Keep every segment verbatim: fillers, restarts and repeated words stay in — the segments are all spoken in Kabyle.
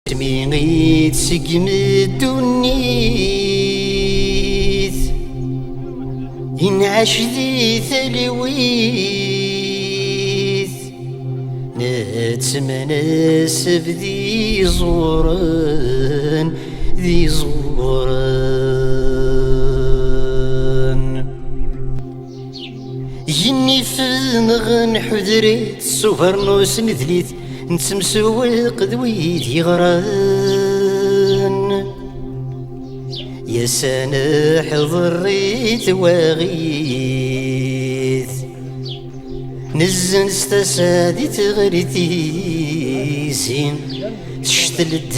Asmi i d-tseggem ddunit, inɛac di talwit, nettemnaseb d iẓuren, d iẓuren. Gen ifenɣen ḥudrit, s ubernus n dlit, nettemsewweq d wid yeɣran. Yas-a neḥḍer i twaɣit, nezzens tasadit ɣer tizi, tectel-d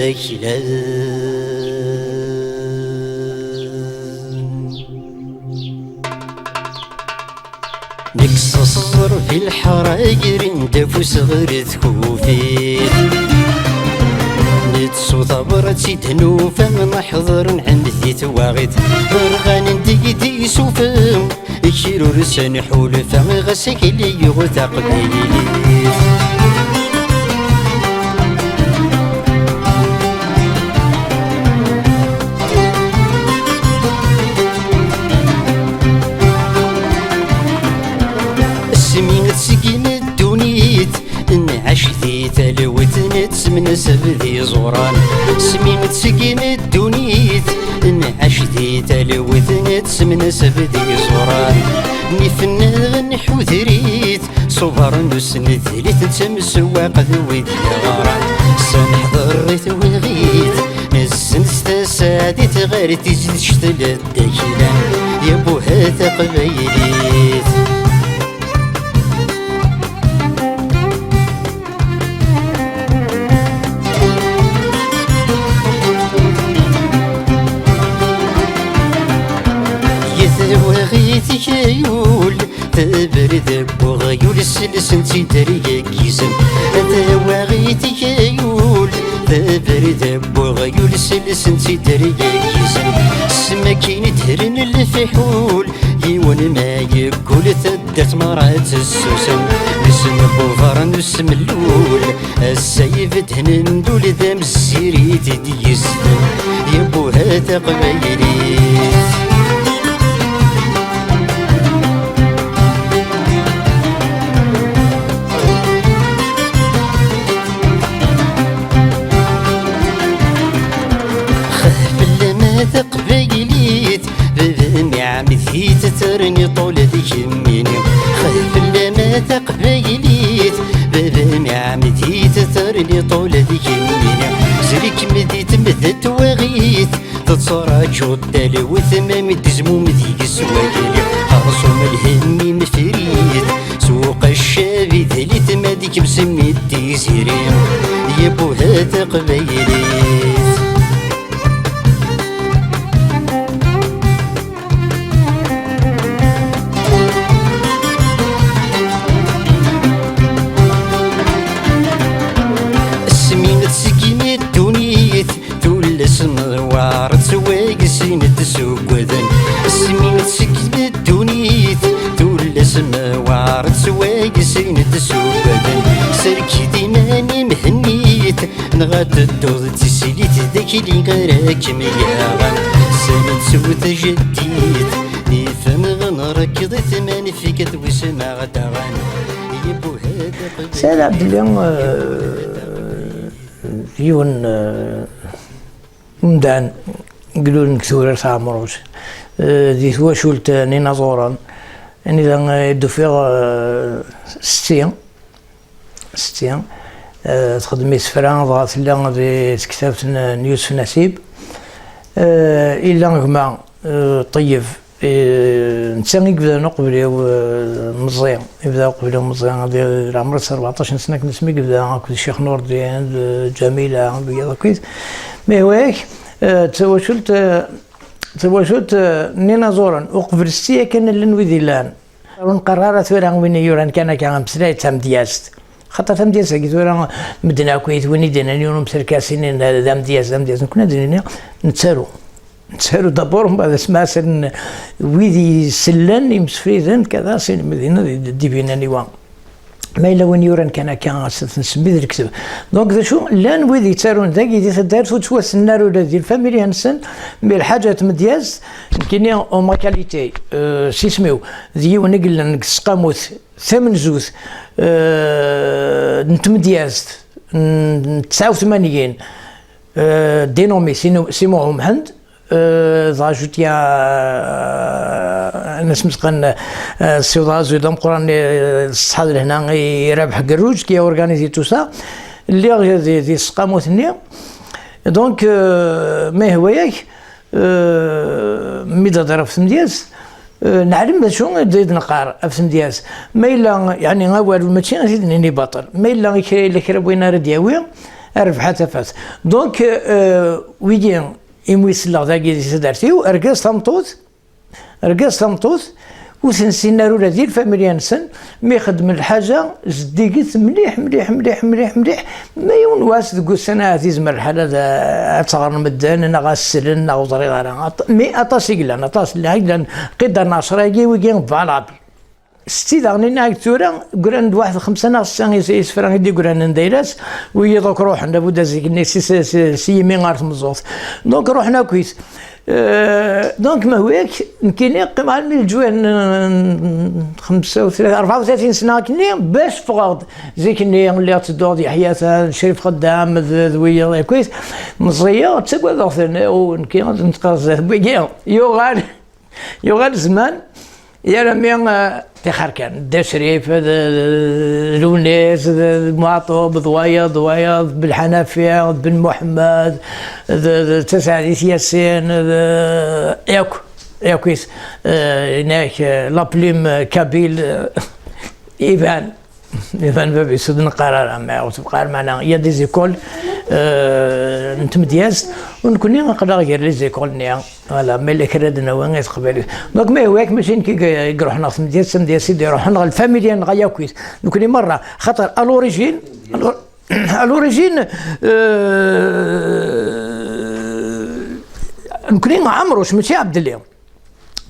aklan. Nekkes ṣṣber di lḥara, grin-d afus ɣer tkufit. Nettu tabrat i d-nufa, neḥḍer nɛend di twaɣit. Rɣan deg-i d isufa, kra ur s-nḥulfa, ɣas akli yuɣ taqbaylit. Asmi i d-tseggem ddunit, nɛac di talwit, nettemnaseb d iẓuran. Asmi i d-tseggem ddunit, nɛac di talwit, nettemnaseb d iẓuran. Nifenneɣ nḥuder-it, s ubeṛnus n dlit, nettemsewwaq d wid yeɣran. S neḥḍer i twaɣit, nezzens tasadit ɣer tizi, tectel-d aklan, yabuha taqbaylit. Yetwaɣit-ik ay ul, tebrid n uɣyul, selsen-tt-id ar yigizem. Tawaɣit-ik ay ul, tebrid n uɣyul, selsen-tt-id ar yigizem. Ssem akin i d-hren lfiḥul, yiwen ma yeggul, taddart merra tessusem. Isem n ubeṛnus mellul, ass-a ibedden ndul, d amzir i d-yesden, yabuha taqbaylit. Xef lama taqbaylit, baba-m iɛemmed-it, terni ṭṭul di kemmini. Xef lama taqbaylit, baba-m iɛemmed-it, terni ṭṭul di kemmini. Zrikem di tmedda twaɣit, tettraǧuḍ talwit, ma mi d-izmum deg-s wagli. Xerṣum lhemm imefrit, suq accabi d litma, di kemsem i d tiziri, yabuha taqbaylit. Asmi tseggem ddunit, tullas mewɛer ttwagesin-d s uggaden. Asmi tseggem ddunit, tullas mewɛer ttwagesin-d s uggaden. Serked iman-im, hennit, neɣ ad tedduḍ d tislit, d akli ara kem-yaɣen. Sani tsew tajeddit, ifenɣen rekḍit, ma nefka-t wisem-aɣ daɣen. Yibuha d aqbayli. Saɛid Ɛebdelli, eh, d yiwen, eh, umdan, glulen deg Tewrirt Ɛemruc, eh, di twacult n inaẓuren, anida, eh, i d-ufiɣ, eh, setti, setti, eh, txeddem isefra, dɣa tella di tektabt n, n Yusef Nasib. Eh, illa gma, eh, Ṭeyyeb, eh, netta i yebdan uqbel-iw, eh, meẓẓi, yebda uqbel-iw meẓẓi, di leɛmer-is rbeɛṭac n sna akken asmi yebda akked Ccix Nurdin, d Ǧamila, d wiyaḍ akkit. Ma ihwa-yak, eh, d tawacult, eh, d tawacult, eh, n inaẓuren, uqbel setti yakan llan wid illan. Ur nqarr ara tura win i yuran kan akka ameslay d tamedyazt. Xaṭer tamedyazt-agi tura medden akk-it, win i d-yennan yiwen umserkas, inin d amedyaz, d amedyaz. Nekkni ad d-nini nettaru. Nettaru d'abord, mbeɛd asmi asen wid isellen, imsefriden, kada, s inmedina d, d, d-ibinan i wa. Ma yella win yuran kan akka, ad t-nsemmi d lekteb. Donc, d acu, llan wid yettarun dagi di taddart, ur ttwassnen ara ula di lfamilya-nsen, mais lḥaǧa n tmedyazt, nekkini, en ma qualité, euh, s isem-iw, d yiwen i yellan deg tseqqamut tamenzut, euh, n tmedyazt, n, n tesɛa u tmanyin, euh, dénommé Sinu-, Simon Umhend, Euh, dɣa jutiya, euh, nesmesqen, euh, ssiwḍeɣ azul d ameqqran, euh, ṣṣeḥḥa d lehna i Rabeḥ Gerruj qui a organisé tout ça. Lliɣ di, di tseqqamut-nni. Donc, euh, ma yehwa-yak, euh, mi d-hedreɣ ɣef tmedyazt, euh, neɛlem d acu i d, i d-neqqar ɣef tmedyazt. Ma yella, yeɛni, awal mačči ad t-id-nini baṭel. Ma yella kra, yella kra n wayen ara d-yawi, rrbeḥ a tafat. Donc, euh, wigi, imi selleɣ dagi di taddart-iw, argaz tameṭṭut, argaz tameṭṭut, ur ten-ssinen ara ula di lfamilya-nsen, mi xeddmen lḥaǧa, zeddiget mliḥ, mliḥ, mliḥ, mliḥ, mliḥ, ma yiwen wass deg ussan ahat yezmer lḥal ad, ad teɣren medden, neɣ ad slen, neɣ ur ẓriɣ ara. Aṭ-, mi aṭas i yellan, aṭas, llan, llan, qidder n ɛecra-agi, wigi, valable. Setti daɣen-nni tura, gran-d waḥed xemsa neɣ setta is-, isefra i d-yegranen d ayla-s, wiyiḍ akk ruḥen, labudda zik-nni si, si, si, si yimi ɣer tmeẓẓuɣt. Donc, ruḥen akkit. Euh, donc, ma hwayek, nekkini qqimeɣ almi leǧwayeh n, n xemsa u tlatin, rebɛa u tlatin sna akkenni, bac ffɣeɣ-d. Zik-nni lliɣ ttedduɣ d Yeḥya Atan, Crif Xeddam, d, d wiyiḍ akkit. Meẓẓiyeɣ, ttagadeɣ-ten, u nekki ad nettqerẓ zdat n wigi. Yuɣal. Yuɣal zzman, yerra-mi, eh, tixer kan. Dda Crif, d, d, d Lewnis, d, d Muɛṭub, d wayeḍ, d wayeḍ, d Ben Ḥanafi, d Ben Muḥemmed, d, d Taseɛdit Yasin, d, yakk, yakk-it, eh, inak, eh, la plume kabyle, eh, iban. Iban bab-is ur d-neqqar ara, ma ur tebqa ara, meɛna, il y a des écoles, euh, n tmedyazt, u nekkni aql-aɣ gar les écoles-nni. Voilà, ma yella kra d-nawi i teqbaylit. Donc, ma yehwa-yak, mačči nekk i i iruḥen ɣer tmedyazt, d tamedyazt i d-iruḥen ɣer lfamilya-nneɣ yakk-it. Nekkni merra, xaṭer à l'origine, à l'or-, à l'origine, euh, nekkni Ɛemruc, mačči Ɛebdelli.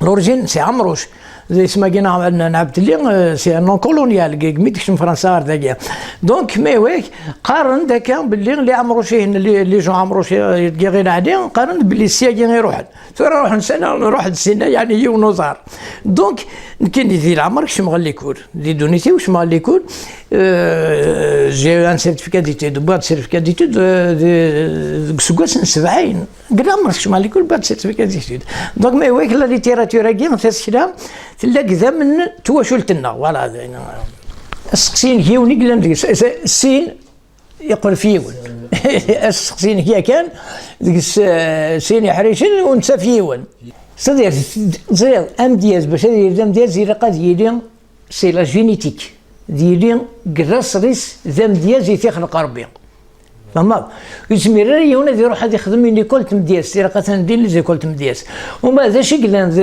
L'origine, c'est Amrouche. D isem-agi n, n, n Ɛebdelli, euh, c'est un nom colonial, g-, mi d-tekcem Fransa ɣer dagi. Donc, mais oui, qqaren-d akka belli les Amrouchiens, les, les gens Amrouchiens, euh, deg Iɣil Ɛli, qqaren-d belli ssyagi i ruḥen. Tura ruḥen sana, ruḥ-d sinna, yeɛni yiwen uẓar. Donc, nekkini di leɛmer kecmeɣ l'école. Di ddunit-iw kecmeɣ l'école. Euh, j'ai eu un certificat d'études, wwiɣ-d certificat d'études, euh, di, deg useggas n sebɛin. Deg leɛmer kecmeɣ l'école, wwiɣ-d certificat d'études. Donc, mais oui, la littérature-agi, tasekla, tella deg idammen n twacult-nneɣ. Voilà. Asteqsi-inek yiwen i yellan deg-s, s-, sin yeqqel f yiwen. Asteqsi-inek yakan, deg-s, eh, sin iḥricen u netta f yiwen. C'est-à-dire, ẓriɣ, amedyaz, bac ad yili d amedyaz, ilaq ad yili c'est la génétique. D yili deg laṣel-is d amedyaz i t-ixleq Rebbi. Tfehmeḍ? Ur yezmir ara yiwen ad iruḥ ad ixdem une école n tmedyazt, ilaq ad ten-din les écoles n tmedyazt. Uma d acu i yellan d,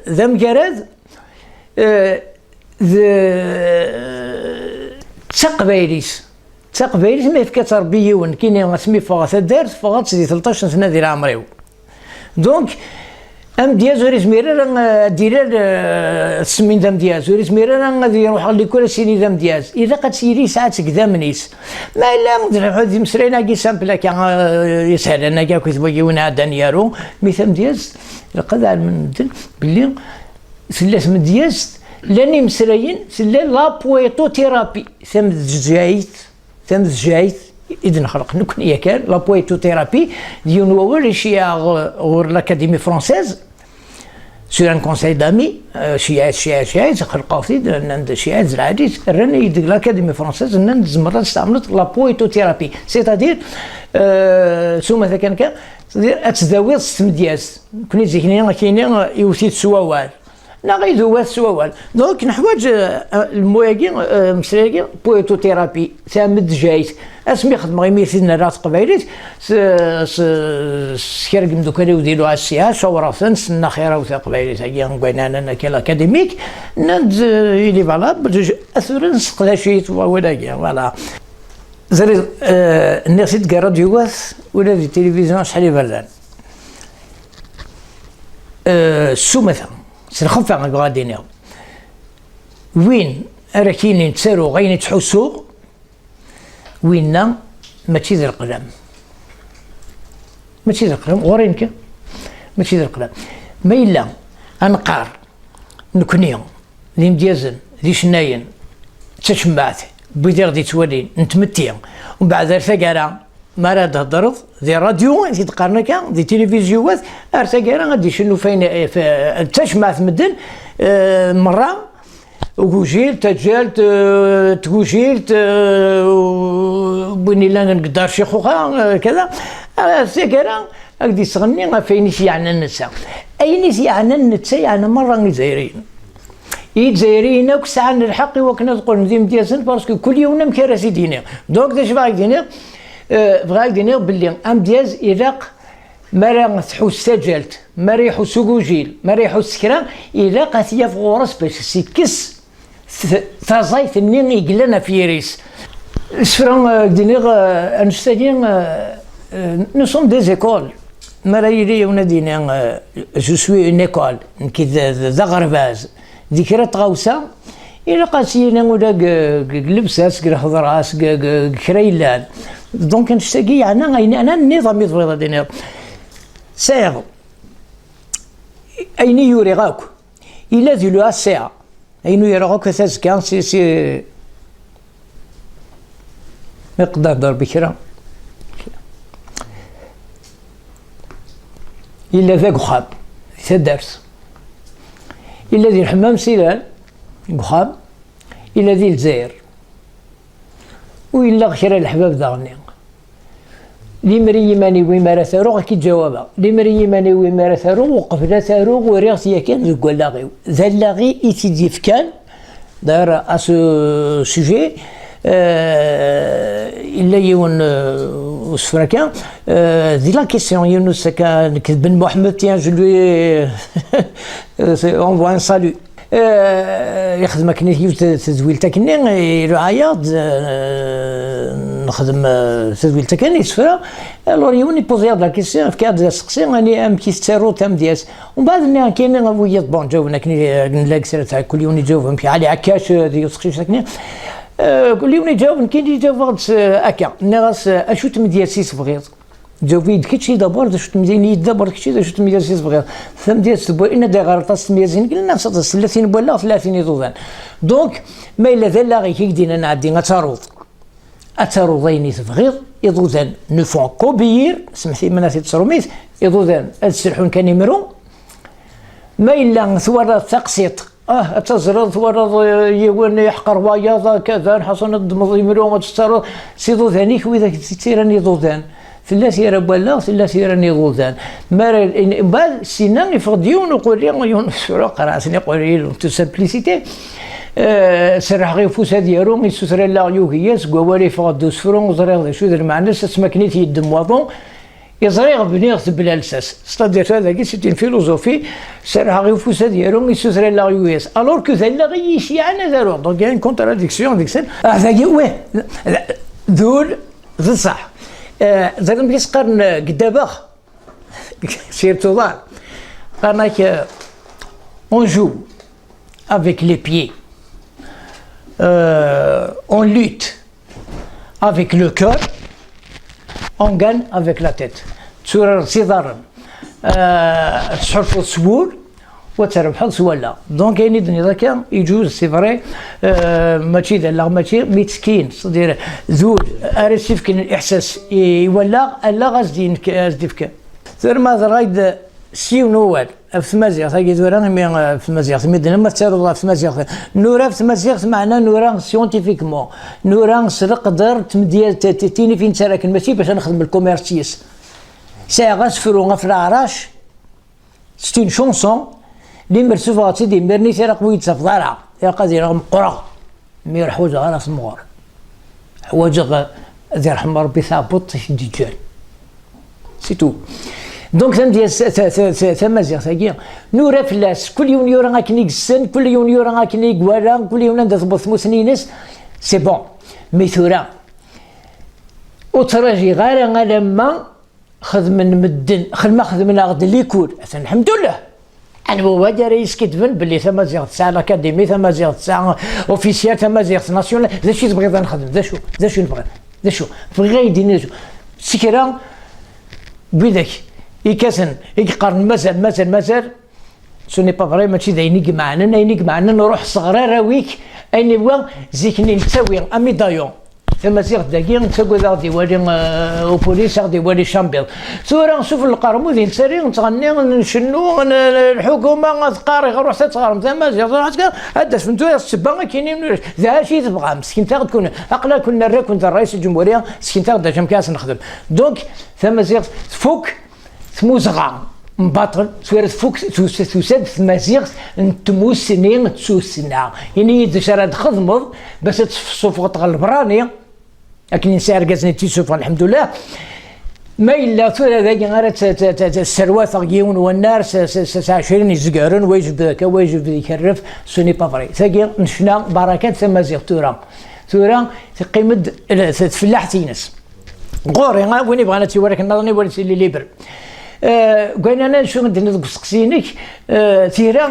d amgarad, eh, d, d taqbaylit. D taqbaylit ma yefka-tt Rebbi yiwen, kini asmi ffɣeɣ taddart, ffɣeɣ-tt di tleṭṭac n sna di leɛmer-iw. Donc, amedyaz ur izmir ara, eh, ad d-ilal, eh, semmin d amedyaz, ur izmir ara ad iruḥ ɣer likul ad s-yini d amedyaz. Ilaq ad tt-yili yesɛa-tt deg idammen-is. Ma yella d, d imeslayen-agi simple akka, eh, yeshalen akka akkit wagi win ɛeddan yaru, mi tamedyazt, ilaq ad ɛelmen medden belli tella tmedyazt, llan imeslayen, tella la poétothérapie, tamedjayt, tamedjayt i d-nexleq nekkni yakan, la poétothérapie, d yiwen wawal i ceyɛeɣ ɣur l'Académie française, sur un conseil d'amis, euh, ceyɛeɣ-t, ceyɛeɣ-t, ceyɛeɣ-t, xelqeɣ-t-id, nnan-d ceyɛeɣ-t d lɛali-t, rran-iyi-deg l'Académie française, nnan-d tzemreḍ ad testɛmleḍ la poétothérapie, c'est-à-dire, euh, s umata kan kan, c'est-à-dire ad tdawiḍ s tmedyazt. Nekkni zik-nni, akini, iwet-it s wawal. Neɣ iduwa-t s wawal. Donc, neḥwaǧ, euh, le mot-agi, euh, ameslay-agi, poétothérapie, tamedjayt. Asmi xedmeɣ imir tid nerra teqbaylit, s, s, s kra n yimdukal-iw di l'O H C H, cawreɣ-ten, ssnen axir-iw taqbaylit-agi, n wayen ɛnan akka l'académique, nnan-d, euh, il est valable, je, atura nesseqdac-it wawal-agi, voilà. Ẓriɣ, euh, nniɣ-t-id deg ṛṛadyu-wat, ula di tilivizyu acḥal iberdan. Euh, s umata, s lxefa, i bɣiɣ ad d-iniɣ. Win ara k-yinin ttaruɣ ayen i ttḥussuɣ, winna mačči d leqlam. Mačči d leqlam, ɣur-i nekk, mačči d leqlam. Ma yella ad neqqar, nekni, d imedyazen, d icennayen, d tacemmaɛt, n wid i ɣ-d-yettwalin, n tmetti, umbeɛd ar taggara, mi ara d-theddreḍ, di rradyu i t-id-qqaren akka, di tilivizyu-wat, ar taggara ad d-icennu fayen, eh, f-, d tacemmaɛt medden, eh, merra, ugujil, taǧǧalt, eh, tgujilt, eh, win illan deg ddar Cixuxa, eh, kada. Ar taggara, ad d-isɣenni ɣef ayen i s-yeɛnan netta. Ayen i s-yeɛnan netta, yeɛna merra Izzayriyen. Izzayriyen akk sɛan lḥeqq i wakken ad qqlen d imedyazen, parce que kul yiwen amek ara s-id-yini. Donc, d acu bɣiɣ ad k-d-iniɣ? Eh, bɣiɣ ad k-d-iniɣ belli amedyaz ilaq, mi ara tḥuss taǧǧalt, mi ara iḥuss ugujil, mi ara iḥuss kra, ilaq ad t-yaf ɣur-s bac s-ikkes t-, taẓayt-nni i yellan ɣef yiri-s. Isefra, eh, d-iniɣ, eh, annect-agi, eh, eh, nous sommes des écoles. Mi ara yili yiwen ad yini, eh, je suis une école, nekk d, d, d aɣerbaz, di kra n tɣawsa, ilaq ad s-yini ula deg, deg llebsa-s, deg lhedra-s, deg, deg, deg kra yellan. Donc, annect-agi yeɛna ayen, yeɛna nniḍam i tebɣiḍ ad d-tiniḍ. Sɛiɣ ayen i yuriɣ akk, illa di l'U A C A, ayen ur yuriɣ akk tazekka, si, si, mi qedder d Rebbi kra. Illa d agexxam, di taddart. Illa di lḥemmam s ilan, deg uxxam. Illa di Lezzayer. U yella kra n leḥbab daɣen. Limer i yiman-iw imi ara t-aruɣ, ad k-id-jawabeɣ. Limer i yiman-iw imi ara t-aruɣ, uqbel ad t-aruɣ, uriɣ-t yakan deg wallaɣ-iw. D allaɣ-i i t-id-yefkan. D'ailleurs, à ce sujet, euh, yella yiwen, euh, usefra kan, euh, di la question, yiwen usaka, nekk d Ben Mohamed, tiens, je lui, euh, c'est, envoie un salut. Eh, yexdem akken i yiwet tedwilt akken-nni, iluɛa-yaɣ-d, eh, nexdem, eh, tedwilt akken, isefra. Alors, yiwen ipoẓ-yaɣ-d la question, yefka-yaɣ-d asteqsi, ani, amek i tettaruḍ tamedyazt? Umbeɛd nniɣ nekkini, wiyaḍ, bon, ǧawben akken i, eh, nella deg srat, kul yiwen iǧaweb amek, Ali Ɛekkac, eh, d yiwet teqcict akken-nni. Eh, kul yiwen iǧaweb, nekkini ǧawbeɣ-d s, eh, akka. Nniɣ-as, eh, acu n tmedyazt i tebɣiḍ? Ǧaweb-iyi-d kečči d'abord, d acu tmedyazt, ini-yi-d d'abord kečči, d acu tmedyazt i tebɣiḍ. Tamedyazt tewwi, inna-d ayɣer aṭas tmedyazt i nekk, nniɣ-as tella tin n wallaɣ, tella tin iḍudan. Donc, ma yella d allaɣ-ik i k-d-innan ɛeddi ad taruḍ, ad taruḍ ayen i tebɣiḍ, iḍudan ne font qu'obéir, semḥet-iyi ma nniɣ-t-id s trumit, iḍudan ad sselḥun kan imru. Ma yella twalaḍ taqsiṭ, ah, ad teẓreḍ, twalaḍ, eh, yiwen iḥqer wayeḍ, kada, lḥaṣun ad d-tmeḍ imru, ad tettaruḍ s iḍudan-ik, widak d tira n iḍudan. Tella tira n wallaɣ, tella tira n iḍudan. Mi ara, in-, mbeɛd, sina iffeɣ-d yiwen uqerri, yiwen usefru, qqaren-asen iqerriyen, tout simplicité. Eh, serrḥeɣ i ufus ad yaru, issuter allaɣ yugi-as, deg wawal iffeɣ-d usefru, ur ẓriɣ d acu d lmeɛna-s, asmi akken i t-yeddem waḍu, iẓriɣ bniɣ-t bla lsas. C'est-à-dire, tadagi, c'est une philosophie, serrḥeɣ i ufus ad yaru, issuter allaɣ yugi-as. Alors que d allaɣ i yi-iceyɛen ad aruɣ. Donc, il y a une contradiction deg-sen. Ah, dagi, ouais, d ul, d ṣṣeḥ. Eh, ẓriɣ amek i s-qqaren, eh, geddabeɣ, si tuḍal. Qqaren-ak, eh, on joue avec les pieds. Euh, on lutte avec le cœur, on gagne avec la tête. Tetturareḍ s iḍarren, euh, tesḥulfuḍ s wul, wa trebḥeḍ s wallaɣ. Donc, ayen i d-tenniḍ akka, iǧuz, c'est vrai, euh, mačči d allaɣ, mačči, mi ttekkin, c'est-à-dire, d ul, ara s-ifken iḥsas i, i wallaɣ, allaɣ as-d-yefk-, as-d-ifken. Tura ma d-rray-d s yiwen wawal, ɣef tmaziɣt, agi tura, imi, eh, ɣef tmaziɣt, mi d-nenna ma tettaruḍ ɣef tmaziɣt, nura ɣef tmaziɣt, meɛna nura scientifiquement, nura s leqder, tmedya-, t-, t-, tinifin ttarraken, mačči bac ad nexdem lkumirs yes. Sɛiɣ asefru ɣef leɛrac, c'est une chanson, limer sufɣeɣ-tt-id imir-nni, tiraq ur yi-d-tafeḍ ara, ilaq ad iniɣ meqqreɣ. Mi ur ḥwaǧeɣ ara semɣer. Ḥwaǧeɣ ad irḥem Rebbi taɛebbuḍt i t-id-yeǧǧan. C'est tout. Donc, tamedyazt, ta-, ta-, ta-, tamaziɣt-agi, nura fell-as. Kul yiwen yura akken i yessen, kul yiwen yura akken i iwala, kul yiwen anda tewweḍ tmussni-ines, c'est bon. Mais tura, ur ttṛajiɣ ara alamma xedmen medden, xedma xedmen-aɣ-d likul. Atan, lḥemdullah. Anwa wagi ara yeskiddben belli tamaziɣt tesɛa l'académie, tamaziɣt tesɛa officiel, tamaziɣt nationale? D acu i tebɣiḍ ad nexdem? D acu? D acu i nebɣa? D acu? Bɣiɣ ad yi-d-tiniḍ d acu? Si kra n widak i kasen, i yeqqaren mazal, mazal, mazal, ce n'est pas vrai, mačči d ayen i imeɛnen. Ayen i imeɛnen, ruḥ sɣer arraw-ik ayen iwa zik-nni nettawi, amidayon. Tamaziɣt dagi, nettagad ad ɣ-d-iwali, euh, upulis, ad ɣ-d-iwali champion. Tura, sufell lqermud, i nettali, nettɣenni, ncennu, n-, n-, lḥukuma ad teqqar, ruḥet ad teɣrem tamaziɣt, ruḥet ad, ad d-tasem tura s ssebba akkin i ulac. D acu i tebɣam? Sken-aɣ-d kun, aql-aken nerra-ken d ṛṛayes n lǧemhuriya, sken-aɣ-d acu amek ara s-nexdem. Donc, tamaziɣt tfuk, tmuzɣa n baṭel, tura tfuk, tusa-, tusa-d tmaziɣt n tmussni d tussna. Ini-yi-d acu ara d-txedmeḍ bac ad tessufɣeḍ ɣer lebrani, akken i nesɛa irgazen i tt-isuffɣen, lḥemdullah. Ma yella tura dagi ara t-, t-, t-, t-, sserwateɣ yiwen wannar s, s, s, s ɛecrin izgaren, wa ijbed akka, wa ijbed ikerref, ce n'est pas vrai. Tagi, necna barakat tamaziɣt tura. Tura teqqim-d, eh, tfellaḥt-ines. Ɣur-i, ah, win ibɣan ad tt-iwali akken nniḍen, iwali-tt, il est libre. Eh, deg wayen ara acu i d-tenniḍ deg usteqsi-inek, eh, tira,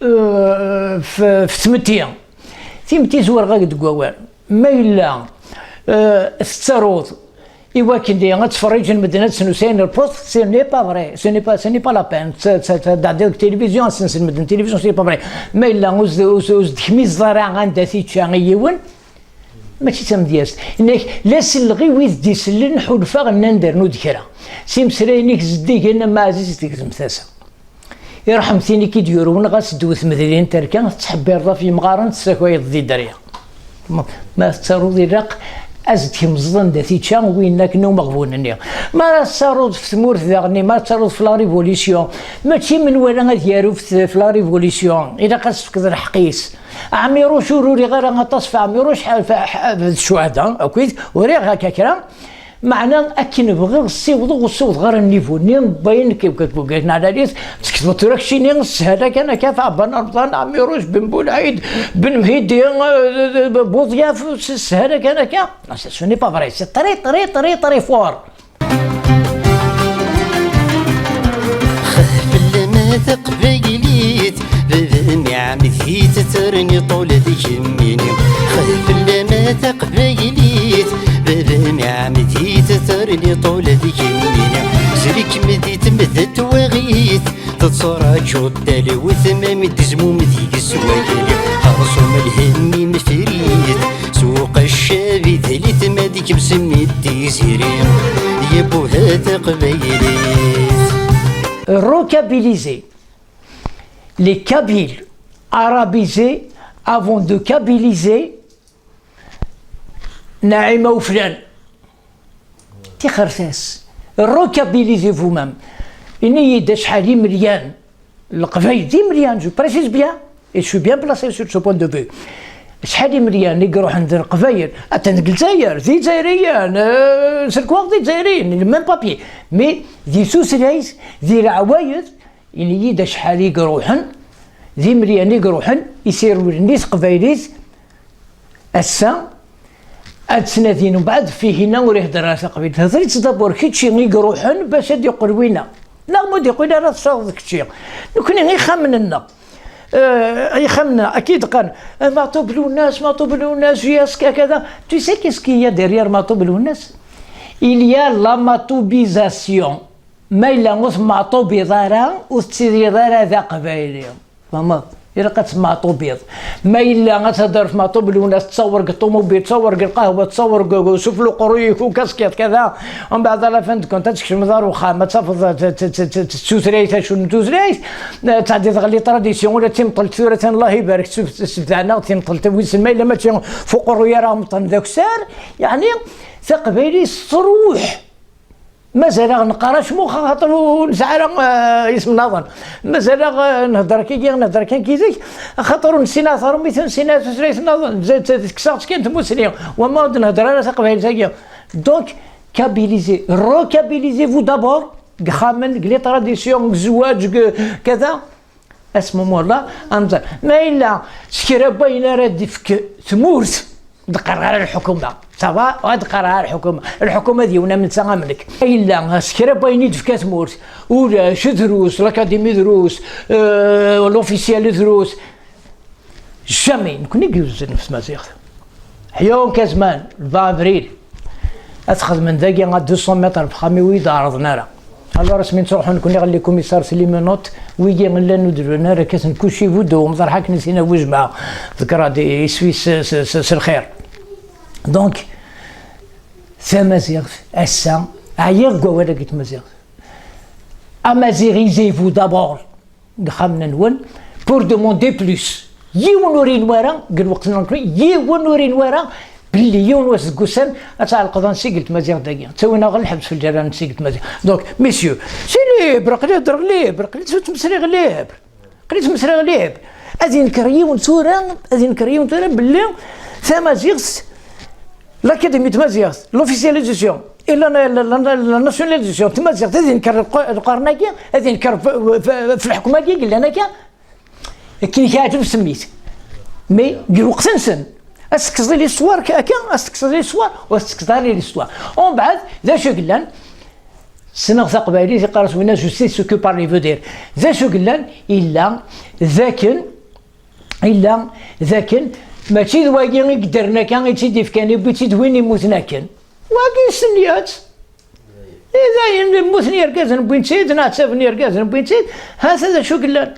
eh, f-, f tmetti. Timetti zwareɣ-ak deg wawal. Ma yella, eh, tettaruḍ i wakken di ad tferriǧen medden ad snusayen lpuṣt, ce n'est pas vrai, ce n'est pas, ce n'est pas la peine. Tt-, tt-, tt-, deg télévision ad sensen medden télévision, ce n'est pas vrai. Ma yella ur s-, ur s-, ur s-d-kmizeḍ ara anda t-ičča i yiwen, mačči d tamedyazt. Inna-k, la selleɣ i wid d-isellen, ḥulfaɣ nnan-d rnu-d kra. S imeslayen-ik zeddigen, a Maɛziz, tegzem tasa. Iṛḥem tin i k-id-yurwen, ɣas ddwet medlin terka, tettḥebbireḍ ɣef yemɣaren, tessakayeḍ di dderya. Ma, ma tettaruḍ ilaq ad s-d-kemzeḍ anda t-ičča winna akken umeɣbun-nni. Ma ara tettaruḍ f tmurt daɣen, ma ara tettaruḍ f la révolution, mačči menwala ad yaru f, f la révolution, ilaq ad s-tefkeḍ lḥeqq-is. Ɛmiruc ur uriɣ ara aṭas f Ɛmiruc, ḥ-, f, ḥ-, d ccuhada, akkit, uriɣ akka kra. Meɛna akken bɣiɣ ssiwḍeɣ, ur ssiwḍeɣ ara nnivu-nni n wayen k-, k-, k-, k-, neɛlalit, tsekfeḍ tura keččini sshala kan akka f Ɛebban Remḍan, Ɛmiruc, Ben Bulɛid, Ben Mhidi, eh, Buḍyaf, s-, sshala kan akka. Non, ce n'est pas vrai, c'est très, très, très, très fort. Xef fell-am a taqbaylit, baba-m iɛemmed-it ad terniḍ ula d kemmini. Xef fell-am a taqbaylit, baba-m iɛemmed-it ad terniḍ ula d kemmini. Zrikem di tmedda n twaɣit, tetturaǧuḍ talwit, ma mi d-tezmum deg-s wayli. Xerṣum lhemm-im frit, suq accabi d litma deg-m semmi tiziri, yewwuha taqbaylit. Rocabiliser. Les Kabyles arabisés avant de kabiliser Naïma Ouflane. Tixertas. Rocabilisez vous-même. Ini-yi-d acḥal imelyan Leqbayel d imelyan, je précise bien, et je suis bien placé sur ce point de vue. Acḥal imelyan i iruḥen d Leqbayel, atan deg Lezzayer, d Izzayriyen, euh, selkwaɣ d Izzayriyen, le même papier. Mais di tutlayt, di leɛwayed, ini-yi-d acḥal i iruḥen, d imelyan i iruḥen, i s-irewlen i teqbaylit, ass-a, ad ttnadin, umbeɛd ɣef ihinna ur ihedder ara taqbaylit. Hder-itt d'abord kečči i iruḥen bac ad d-yeqqel winna. Neɣ ma ur d-yeqqil ara tessawḍeḍ kečči. Nekni ixxamen-nneɣ, eh, ixxamen-nneɣ, akka i d-qqaren, eh, Maɛṭub Lwennas, Maɛṭub Lwennas, J S K, kada. Tu sais qu'est-ce qu'il y a derrière Maɛṭub Lwennas? Il y a la maɛṭubisation. Ma yella ur temmaɛṭubiḍ ara, ur tettiliḍ ara d aqbayli. Tfehmeḍ? Ilaq ad temmaɛṭubiḍ. Ma yella ad thedder f Maɛṭub Lwennas, tettawer deg ṭumubil, tettawer deg lqahwa, tettawer deg, deg sufell uqerruy-ik, ukaskiḍ, kada. Umbeɛd, à la fin de compte, ad tkecmeḍ ar uxxam, ad tafeḍ t-, t-, t-, t-, tutlayt, acu n tutlayt, eh, tɛeddiḍ ɣer les traditions, ula d timeṭṭelt tura, atan Allah ibarek, sef-, sbedɛen-aɣ-d timeṭṭelt, wissen ma yella mačči f uqerruy ara ɣ-meṭṭlen d akessar, yeɛni, taqbaylit truḥ. Mazal-aɣ neqqar acmux, axaṭer ur nesɛi ara, eh, isem nniḍen. Mazal-aɣ, eh, nhedder akkagi, nhedder kan kizek, axaṭer ur nessin ara taṛumit, ur nessin ara tutlayt nniḍen. Z-, z-, tekkes-aɣ-tt kan tmussni. Wama ur d-nhedder ara taqbaylit-agi. Donc, kabiliser, recabilisez-vous d'abord, deg ixxamen, deg les traditions, deg zzwaǧ, deg kada. À ce moment-là, ad nẓer. Ma yella s kra n wayen ara d-tefk tmurt, d-qqareɣ ara lḥukuma. Ça va? Ad qqareɣ ara lḥukuma. Lḥukuma d yiwen am netta am nekk. Yella s kra n wayen i d-tefka tmurt. Ulac, drus, l'Académie drus, euh, l'officiel drus. Jamais, nekkni i yuzzen s tmaziɣt. Ḥyun Kazman, le vingt avril. Ad txedmen dagi à deux cents mètres ɣef uxxam-iw, ur yi-d-ɛerḍen ara. Alors asmi nettruḥu nekkni ɣer les commissaires s les menottes, wigi llan ur d-rran ara, kkaten kulci buddu, umḍerḥ akken i sin awejmaɛ, ḍeggreɣ-d iswi s, s, s, s lxir. Donc, tamaziɣt, ass-a, ɛyiɣ deg wawal-agi n tmaziɣt. Amaziɣ, isez-vous d'abord deg ixxamen-nwen, pour demander plus. Yiwen ur yenwi ara, deg lweqt n Lankrui, yiwen ur yenwi ara belli yiwen wass deg wussan ad tɛelqeḍ ansi deg tmaziɣt dagi. Ttawin-aɣ ɣer lḥebs f lǧerra ansi deg tmaziɣt. Donc, messieurs, c'est libre, aql-i heddreɣ libre, aql-i ttmeslayeɣ libre. Aql-i ttmeslayeɣ libre. Ad yenker yiwen tura, ad yenker yiwen tura belli tamaziɣt, l'Académie de Tmaziɣt, l'officialisation et la, la, la, la, la nationalisation de Tmaziɣt, ad yenker lqu-, lqern-agi, ad yenker f, f, f lḥukm-agi yellan akka. Akken i k-yeɛǧeb semmit. Mais deg lweqt-nsen, ad tekkseḍ i l'histoire akka, ad tekkseḍ i l'histoire, ur tettekkseḍ ara i l'histoire. Umbeɛd, d acu i yellan? Ssneɣ taqbaylit, iqqar-as winna justice s'occupe par les veut dire. D acu i yellan? Illa d akken, illa d akken, mačči d wagi i yeddren akka i tt-id-ifkan, iwwi-tt-id win immuten akken. Wagi yessen-itt. I dayen, mmuten yergazen wwin-tt-id, neɛtaben yergazen wwin-tt-id, hata d acu i yellan.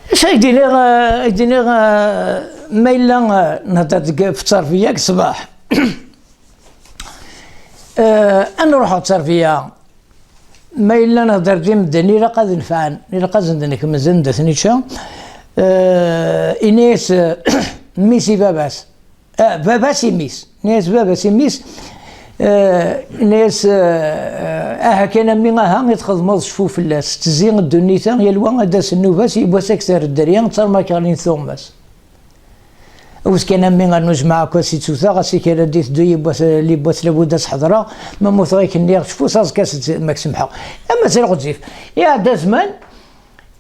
Acu ay d-iniɣ, eh, ay d-iniɣ, eh, ma yella, eh, nehder deg, f tterbiya deg ṣṣbeḥ. Eh, ad nruḥ ɣer tterbiya. Ma yella nehder d medden, ilaq ad nefɛen, ilaq ad sen-d-nekmez anda ten-ičča. Eh, ini-as, eh, mmi-s i baba-s. Ah, baba-s i mmi-s. Ini-as baba-s i mmi-s, eh, ini-as, eh, aha kan a mmi, aha i txedmeḍ cfu fell-as. Tezzi ddunit-a, yal wa ad d-tas nnuba-s, yiwwas ad k-terr dderya, d tarma k-ɣlin tuɣmas. Awes kan a mmi, rnu jmaɛ akk ass i ttuteɣ, ass i kra d-iteddu yiwwas, yiwwas labud ad s-ḥeḍreɣ, ma mmuteɣ i k-nniɣ cfu s aẓekka s-, ma k-semḥeɣ. Ama zriɣ ɣezzif. Iɛedda zzman,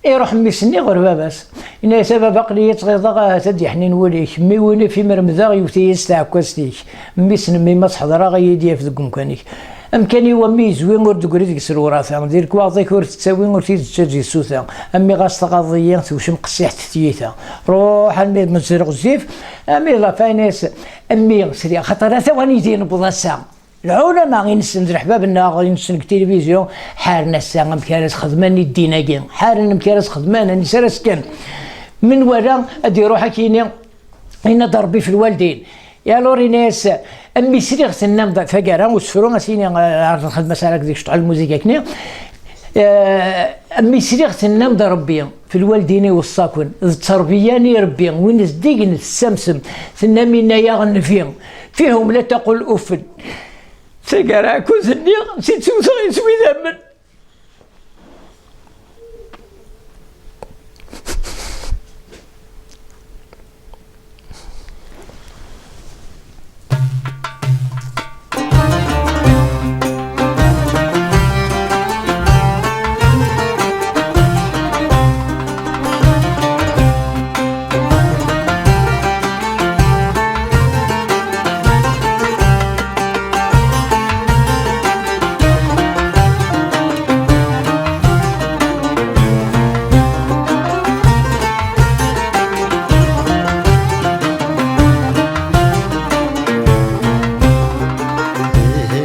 iruḥ mmi-s-nni ɣer baba-s. Yenna-yas: "A baba, aql-iyi ttɣiḍeɣ, ahat ad d-yeḥnin wul-ik. Mmi win i f-imermdeɣ, yewwet-iyi s tɛekkazt-ik. Mmi-s n mmi, ma s-ḥeḍreɣ, ad iyi-d-yaf deg umkan-ik. Amkan-iw a mmi yezwi, ur d-tegri deg-s lewrafa. Di lekwaɣeḍ-ik ur tettawi, ur t-id-tettaǧ i tsuta. A mmi, ɣas tɣaḍeḍ-iyi, tewcem qessiḥet tyita." Ruḥ almi d-nezzer ɣezzif, a mmi d la fin-is, a mmi sriɣ, xaṭer ata wani di newweḍ ass-a. Lɛulama i nessen d leḥbab-nneɣ i nessen deg tilivizyu, ḥaren ass-a amek ara s-xedmen i ddin-agi, ḥaren amek ara s-xedmen, anisa ara s-kken. Mi nwala ad iruḥ ad k-yini, yenna-d Rebbi f lwaldin. Et alors, yenna-yas, a mmi sliɣ tennam-d taggara usefru, ad s-yini, eh, ar lxedma s ara deg cṭuḥ lmuzik akni. Eh, a mmi sliɣ tennam-d Rebbi f lwaldin iweṣṣa-ken, d tterbiya n Rebbi, win zeddigen tessamsem, tennam yenna-yaɣ Nnbi: "Fihum la taqul uffen." Taggara akked-nni, si ttewteɣ iswi d amen.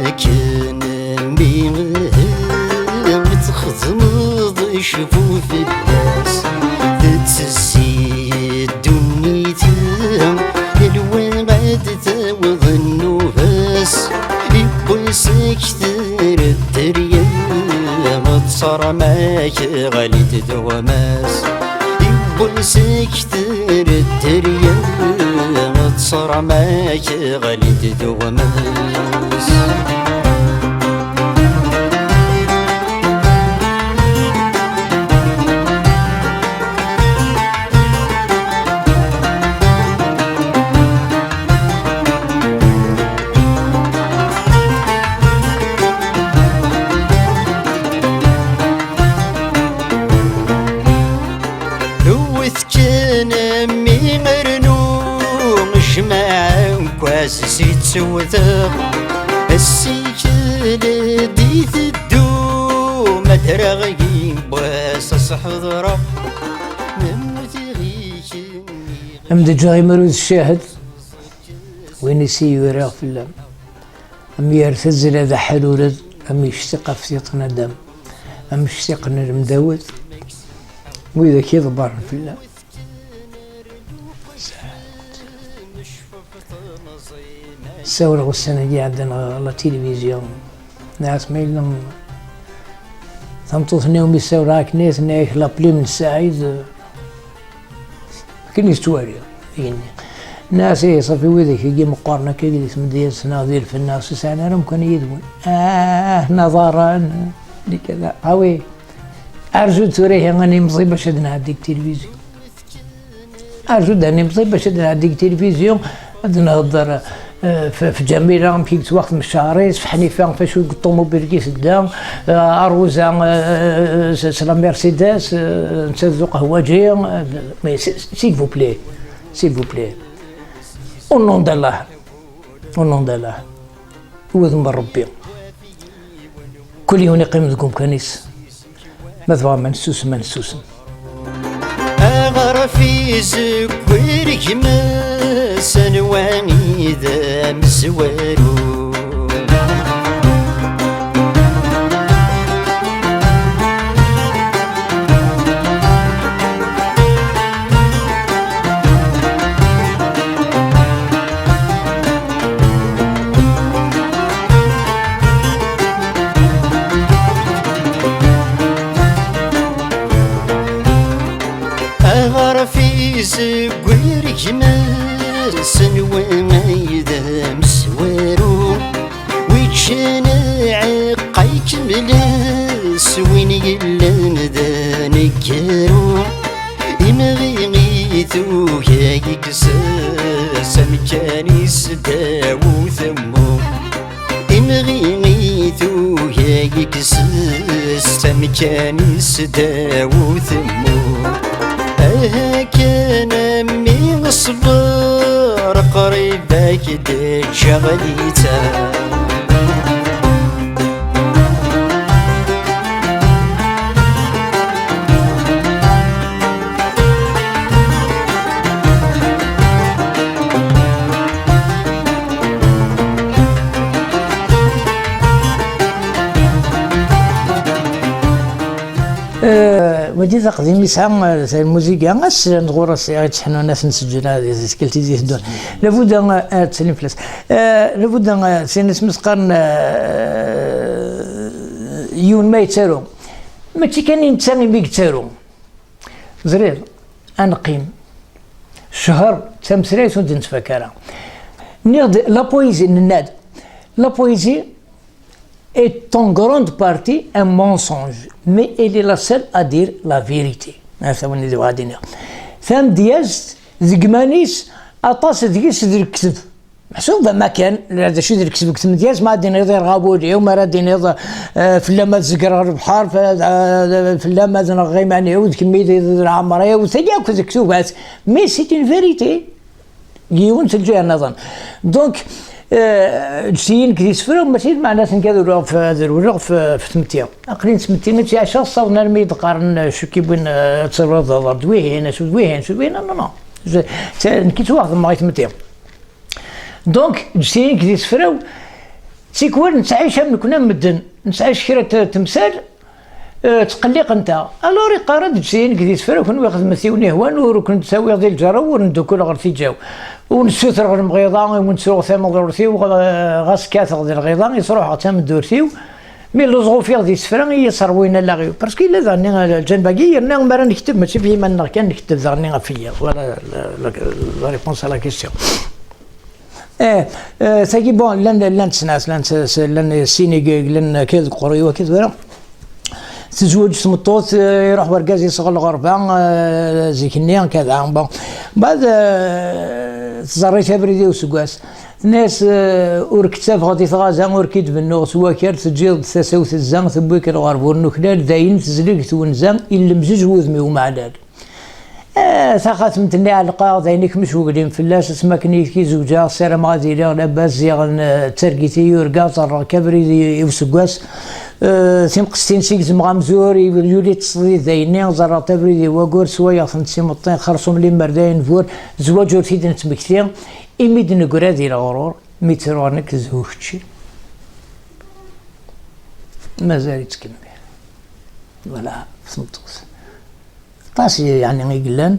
Akken mi txedmeḍ cfu fell-as, tettessi ddunit, yal wa ad taweḍ nnuba-s, yiwwas ad k-terr dderya, ttṣerma-k ɣlint tuɣmas. Yiwwas ad k-terr dderya, ttṣerma-k ɣlint tuɣmas. Wwet kan a mmi, rnu jmaɛ Ttewteɣ assikel d-iteddu, ma ddreɣ yiwwas ad s-ḥeḍreɣ, memteɣ-ik. Am d-ǧǧeɣ imarud ccahed, win i s-yuriɣ fell-am. Am yir tazzla d aḥarured, am yectiq ɣef tiṭ nadam, am yectiq n lemdawed, widak iḍebbren fell-am. Ssawleɣ ussan-agi iɛeddan ɣer la télévision. Nniɣ-as ma yella tameṭṭut-nni umi ssawleɣ akken i tenna-yak la plume n Saɛid, akken i tettwaliḍ, igenni. Nniɣ-as ihi ṣafi, widak-agi meqqren akka di tmedyazt neɣ di lfen neɣ ur sɛin ara amkan yid-wen. Ah, naḍaran, di kada. Ah oui, arzu-d tura ihi ad nimẓi bac ad nɛeddi deg tilivizyu. Arzu-d ad nimẓi bac ad nɛeddi deg tilivizyu, ad nhedder, eh, f, f Ǧamila, amek i yettwaxdem ccɛer-is, f Ḥnifa, f acu deg ṭumubil i tedda, eh, Aruza, eh, s, s la Mercedes, eh, netta d uqehwaǧi, eh, mais s, s'il vous plaît, s'il vous plaît, au nom d'Allah, au nom d'Allah, wudem n Rebbi, kul yiwen iqqim deg umkan-is. Ma tebɣam ad nessusem, ad nessusem. Aɣref izewwir gma-s, anwa i d amezwaru? Aɣref izewwir gma-s, anwa ay d amezwaru? Wi ččan aɛeqqa ikemlen s win yellan d aneggaru. Imɣi i tuga yekkes-as amkan-is ddaw utemmu. Imɣi i tuga yekkes-as amkan-is ddaw utemmu. Aha kan a mmi ṣber, qrib ad k-d-ǧǧeɣ lita. Eh, wagi d aqdim yesɛa, eh, lmuziga, ad slan ɣur-s, eh, yettḥennun ad ten-seǧǧen, eh, di tikkelt i d-iteddun. Labuda, eh, ad tsalim fell-as. Eh, labuda, eh, sin isem-is qqaren, eh, yiwen ma yettaru, mačči kan i netta imi yettaru. Ẓriɣ, ad neqqim ccher d tameslayt ur d-nettfak ara. Nniɣ-d, la poésie, nenna-d, la poésie est en grande partie un mensonge, mais elle est la seule à dire la vérité. Ata win i d-bɣiɣ ad d-iniɣ. Tamedyazt, deg iman-is, aṭas deg-s d lekdeb. Meḥsub am akken, d acu i d lekdeb deg tmedyazt, ma ad d-tiniḍ irɣa wul-iw, ma ara d-tiniḍ, eh, fell-am ad zegreɣ lebḥer, f-, eh, fell-am ad nɣeɣ iman-iw, d kemmi i d, d leɛmer-iw, tagi akk d lektubat. Mais c'est une vérité. Yiwen s lǧiha nniḍen. Donc, eh, ǧǧet-iyi nekk d isefra, mačči d meɛna-s nekk ad rewleɣ f, ad rewleɣ f, f tmetti. Aql-i n tmetti, mi tt-ɛiceɣ, ssawḍen armi i d-qqaren, eh, acu k-iwwin, eh, ad terwleḍ d wihin, acu d wihin, acu d wihin, non, non. Z-, t-, nekk i ttwaxedmeɣ i tmetti. Donc, ǧǧet-iyi nekk d isefra-w, tikwal nettɛic am nekni am medden, nettɛic kra n t-, temsal, eh, ttqelliqent-aɣ. Alors, iqqar-d, ǧǧet-iyi nekk d isefra-w, kenwi xedmet i wen-ihwan, ur ken-ttawiɣ di lǧerra-w, ur neddukul ɣer tiǧa-w. Ur nessuter ɣer lemɣiḍa, i wen-ttruɣ tameḍrurt-iw, ɣ-, ɣas kkateɣ di lɣiḍa, i sruḥeɣ tameddurt-iw. Mi lluẓeɣ ufiɣ d isefra i yi-sserwin allaɣ-iw. Parce que yella daɣen lǧanb-agi, yerna mi ara nekteb, mačči f yiman-nneɣ kan, nekteb daɣen ɣef wiyaḍ. Voilà la, la, la réponse à la question. Eh, eh, tagi, bon, llan, llan snas, llan s-, s-, llan sin i yellan akka deg uqerruy-iw akka tura. Tezweǧ tmeṭṭut, eh, iruḥ wergaz yesɣel lɣerba, eh, zik-nni, kada, bon. Mbeɛd, eh, tẓerr-it abrid i useggas. Tenna-yas, eh, ur k-ttafeɣ di tɣaza, ur k-id-bennuɣ s wakal, teǧǧiḍ-d tasa-w tezza, tewwi-k lɣerba ur nuklal, dayen tezleg twenza, illemzej wudem-iw meɛlal. Eh, taxatemt-nni ɛelqeɣ, d ayen ikmes weglim fell-as, asmi akken i k-izewǧeɣ, ssarameɣ ad iliɣ labas, ziɣen, eh, d targit i yurga, ẓerreɣ-k abrid i, i useggas. Eh, timqestin si gezmeɣ amzur, i-, yuli ttesḍi d ayenni, ẓerreɣ-t abrid i waggur, swayeɣ-tent s imeṭṭi, xerṣum limmer d ayen bur, zzwaǧ ur t-id-nettmekti, imi d-neggra di leɣrur, mi ttruɣ nekk zhu kečči. Mazal ittkemmil. Voilà, tmeṭṭut. Aṭas, yeɛni, i yellan.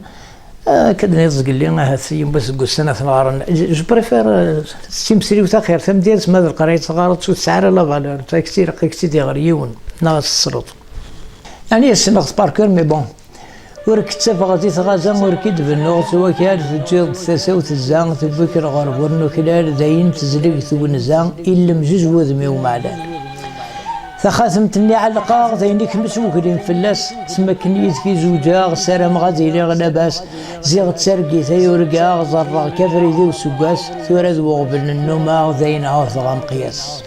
Ah, akka d-nniḍ zgelli, ahat yiwwas deg ussan ad ten-ɣaren. Je, je préfère, euh, s timesliwt axir, tamdirt ma d leqrayet teɣareḍ ur tesɛi ara la valeur. Nekk tt-ilaq ad k-tt-id-iɣer yiwen, neɣ ad tesleḍ. Yeɛni ssneɣ-t par cœur, mais bon. Ur k-ttafeɣ di tɣaza, ur k-id-bennuɣ s wakal, teǧǧiḍ-d tasa-w tezza, tewwi-k lɣerb ur nuklal, dayen tezleg twenza, illemzez wudem-iw meɛlal. Taxatemt-nni ɛelqeɣ, d ayen ikmes weglim fell-as, s makken yid-k i zewǧeɣ, ssarameɣ ad iliɣ labas, ziɣ d targit ay urgaɣ, ẓerreɣ-k abrid i useggas, tura d weɣbel n nnumeɣ, d ayen ɛuhdeɣ ameqyas.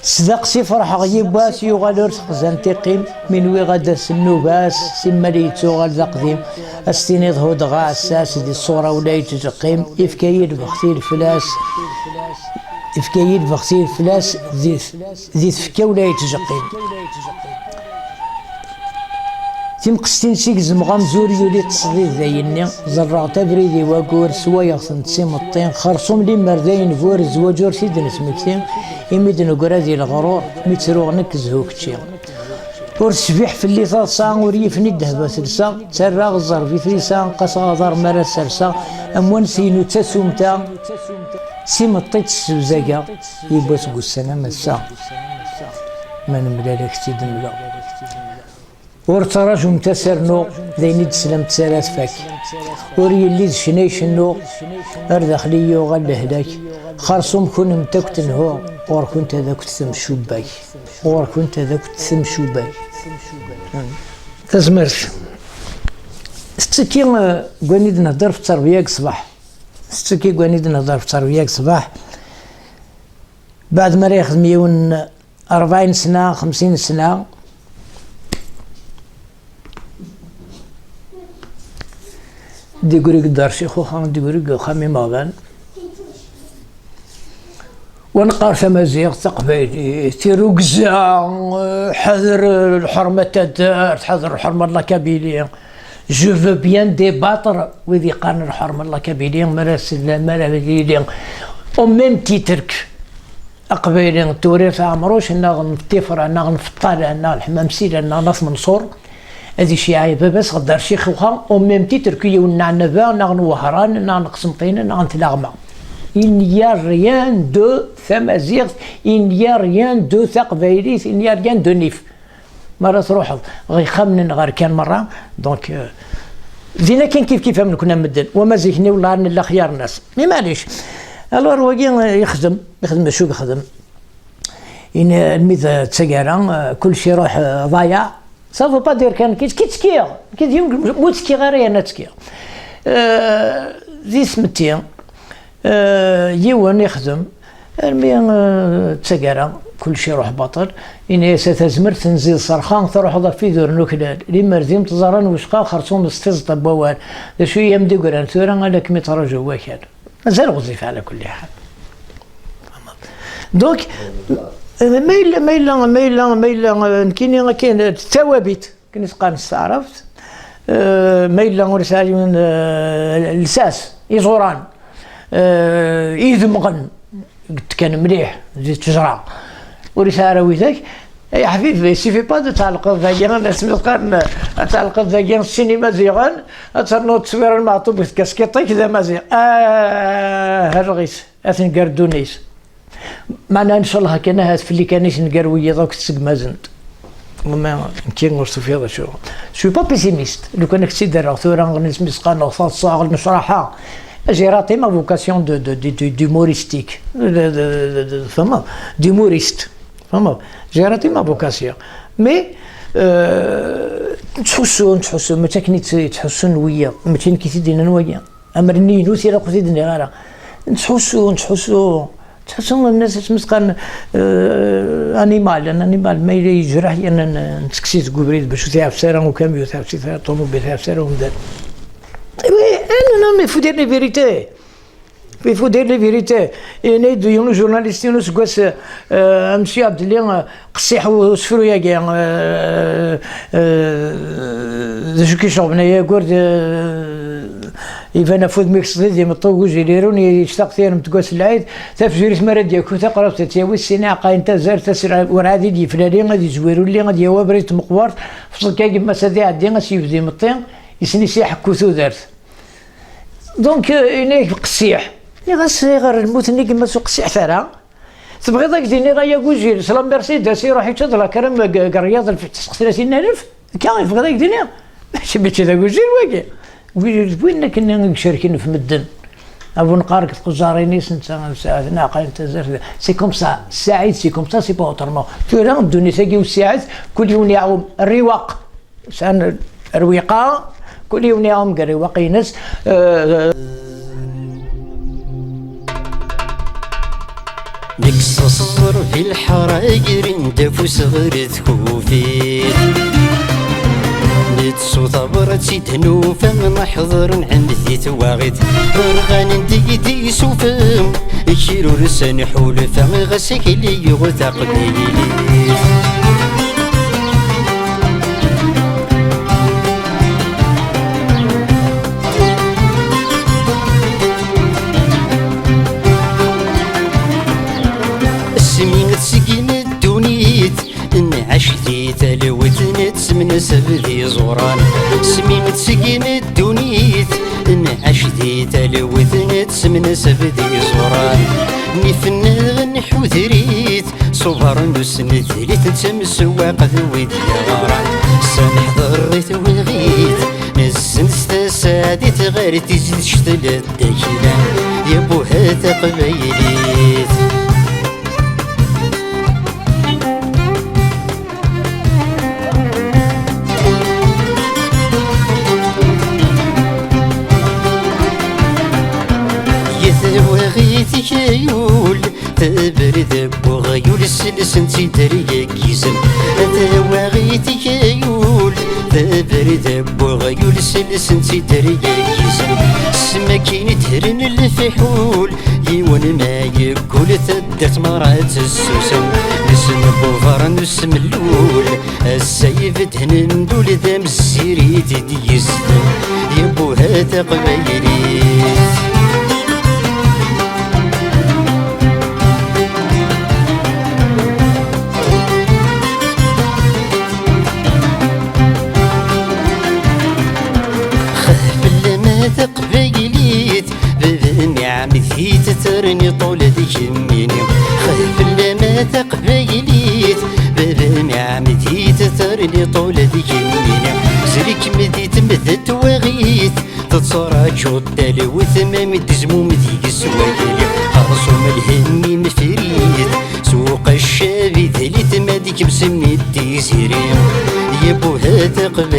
S deqs i ferḥeɣ yiwwas, yuɣal ur t-xzan tiqqim, mi nwiɣ ad d-tas nnuba-s, simmal yettuɣal d aqdim, ad s-tiniḍ huddeɣ aɛessas, di ṣṣura-w la yettjeqqim, ifka-yi lbext i leflas, ifka-yi lbext i leflas, di, di tfekka-w la yettjeqqim. Timqestin si gezmeɣ amzur yuli ttesḍi d ayenni, ẓerreɣ-t abrid i waggur, swayeɣ-tent s imeṭṭi, xerṣum limmer d ayen bur, zzwaǧ ur t-id-nesmekti, imi d-neggra di leɣrur, mi ttruɣ nekk zhu kečči. Ur tecbiḥ fell-i taḍsa, ur yifni ddheb ad telsa, ttarraɣ ẓẓerb i tlisa, qqaseɣ aḍar mi ara serseɣ, am wansi-inu d tasumta, s imeṭṭi tt-ssebzageɣ, yiwwas deg ussan am ass-a, ma nemlal ad k-tt-id-mleɣ. Ur ttraǧumt ad s-rnuɣ, d ayen i d-teslamt s ara tfak. Ur yelli d ccna i cennuɣ, ar daxel i yuɣal lehlak. Xerṣum kunemt akk tenhu, ɣur-kunt ad akk temcubbak. Ɣur-kunt ad akk temcubbak. Tazmert. Tettekki, eh, deg wayen i d-nehder f tterbiya deg ṣṣbeḥ. Tettekki deg wayen i d-nehder f tterbiya deg ṣṣbeḥ. Baɛd mi ara yexdem yiwen rebɛin sna, xemsin sna, digri deg Dar Cixuxa, digri deg uxxam imeɣban. Wa neqqar tamaziɣt, taqbaylit, tirrugza, eh, ḥader lḥerma n taddart, ḥader lḥerma n la Kabylie. Je veux bien débattre, wid yeqqaren lḥerma n la Kabylie, mi ara s-, mi ara yili au même titre que Aqbayli n Tewrirt Ɛemruc, neɣ n Ṭṭifra, neɣ n Feṭṭala, neɣ Leḥmam Sila, neɣ n At Menṣur, ad iceyyeɛ baba-s ɣer Dar Cixuxa, au même titre que yiwen n Ɛennaba, neɣ n Wehran, neɣ n Qsenṭina, neɣ n Tlaɣma. Il n'y a rien de tamaziɣt, il n'y a rien de taqbaylit, il n'y a rien de nif. Mi ara truḥeḍ ɣer yexxamen-nneɣ rkan merra, donc, euh, dinna kan kif kif am nekni am medden, wama zik-nni wellah ar nella xyar nnas. Mais maɛlic. Alors wagi, euh, yexdem, yexdem acu yexdem. Ini, almi d, d taggara, euh, kullec iruḥ, euh, ḍayaɛ. Ça veut pas dire kan ki, ki ttekkiɣ, ki d yiwen, ur ttekkiɣ ara yerna ttekkiɣ. Euh, di tmetti, euh, yiwen yexdem, armi, eh, d taggara, kullec iruḥ baṭel, ini-as: "A tazmert, tenziḍ s rxa, truḥeḍ ɣef wid ur nuklal. Limer d imtẓara n wecqa, xerṣum s tiẓeṭ n wawal. D acu i am-d-iggran tura, ala kem-ittṛaǧu wakal." Mazal ɣezzif ɛla kulli ḥal. Donc, eh, ma yella, ma yella, ma yella, ma yella, eh, nekkini akken, eh, d tawabit. Akken i s-qqaren s taɛrabt, eh, ma yella ur yesɛi yiwen, eh, lsas, iẓuran, eh, idemɣen, deg tkan mliḥ, di ttejra, ur yesɛi ara widak, ay aḥbib, il suffit pas de tɛelqeḍ dagi, asmi qqaren, ad tɛelqeḍ dagi ssinima ziɣen, ad ternuḍ tteswira n Meɛṭub deg tkaskiṭ-ik d amaziɣ. Ah, rɣis, ad tenger ddunit. Meɛna, ncallah kan, ahat fell-i kan i tenger wiyiḍ akk tseggem-asen-d. Wama nekki ur tufiḍ acu. Je suis pas pessimiste. Lukan ad k-tt-id-rreɣ tura, nismi s-qqaren taḍsa, nnecraḥa. J'ai raté ma vocation de, de, de, de, d'humoristique. De, de, de, de, de, tfehmeḍ? D'humoriste. Tfehmeḍ? J'ai raté ma vocation. Mais, euh, nettḥussu, nettḥussu, mačči akken i tt-, i ttḥussun wiyiḍ, mačči nekk i t-id-yennan wagi. Amr-nni-inu, tura ur t-id-nniɣ ara. Nettḥussu, nettḥussu, nettḥussu, nnas asmi s-qqaren, euh, animal, un animal, ma yella yejreḥ, yerna n-, nettekkes-it deg ubrid, bac ur t-iɛfes ara ukamyun, ur t-iɛfes ara ṭumubil, ur t-iɛfes ara umdan. Oui, eh, non, non, mais il faut dire les vérités. Il faut dire les vérités. Yenna-yi-d yiwen ujournaliste-inu seg wass, euh, amsi Abdelli, euh, qessiḥ u-, usefru-agi, euh, euh, d acu k-iceɣben ay aggur, euh, iban ɣef wudem-ik sḍid, imeṭṭi ugujil irun, yectaq tiremt deg wass n lɛid, tafjurit mi ara d-yaku taqrabt ad tt-yawi, sin iɛeqqayen tazart, tas-, werɛad i d-yeflali, ad yezwir ulli, ad yawi abrid tmeqwart, fṣel kan gma-s ad iɛeddi, ad s-yebdu imeṭṭi, isem-is iḥekku tudert. Donc, euh, yenna-yak qessiḥ. Nniɣ-as, ayɣer lmut-nni gma-s ur qessiḥet ara? Tebɣiḍ ad k-d-iniɣ ay agujil, s la Mercedes iruḥ yečča d la crème g-, g Rriyad lfeǧ tesqes tlatin alef? Akka i tebɣiḍ ad k-d-iniɣ? Mačči, mačči d agujil wagi. Agujil d win akken i icerken ɣef medden. Abu neqqar deg tqeẓẓarin-is netta, netta, naqal n tazart. C'est comme ça, Saɛid, c'est comme ça, c'est pas autrement. Tura, ddunit-agi u Saɛid, kul yiwen iɛum rriwaq. Sɛan rwiqa, kul yiwen iɛum deg rriwaq-ines. Eh, Deg ṣṣeṣṣer di lḥara grin-d afus ɣer tkufit. Nettu tabrat i d-nufa neḥḍer nɛend di twaɣit. Rɣan deg-i d isufem, kir ur s-nḥulfa ɣas akli yuɣ taqbaylit. Asmi d-tseggem ddunit, nɛac di talwit, nettemnasab d iẓuran. Asmi d-tseggem ddunit, nɛac di talwit, nettemnasab d iẓuran. Nif-nneɣ nḥuder-it, s ubeṛnus n tlit, nettemsewwaq d wid yeɣran. S aneḥḍer i twiɣit, nessen s tasaɛdit ɣer tizi tectel-d aklan, yabuha taqbaylit. Yetwaɣit ikayul, tabrid n uɣyul, selsen-tt-id rrya n yizem. Tawaɣit ikayul, tabrid n uɣyul, selsen-tt-id rrya n yizem. Smakin i d-hren lfiḥul, yiwen ma yeggul, taddart merra ad tessusem. Nesnebbuber n usemlul, ass-a ibedhen ndul d amzir i d-yesden. Yabuha taqbaylit. Xeh fell-am a taqbaylit, baba-m iɛemmed-it, terniḍ ula d kemmini. Xeh fell-am a taqbaylit, baba-m iɛemmed-it, terniḍ ula d kemmini. Zrikem di tmedda n twaɣit, tettraǧuḍ talwit, ma mi d-tezmum deg-s wakli. Xerṣum lhemm imefrit, suq accabi d litma deg-m semmi tiziri. Yabuha taqbaylit.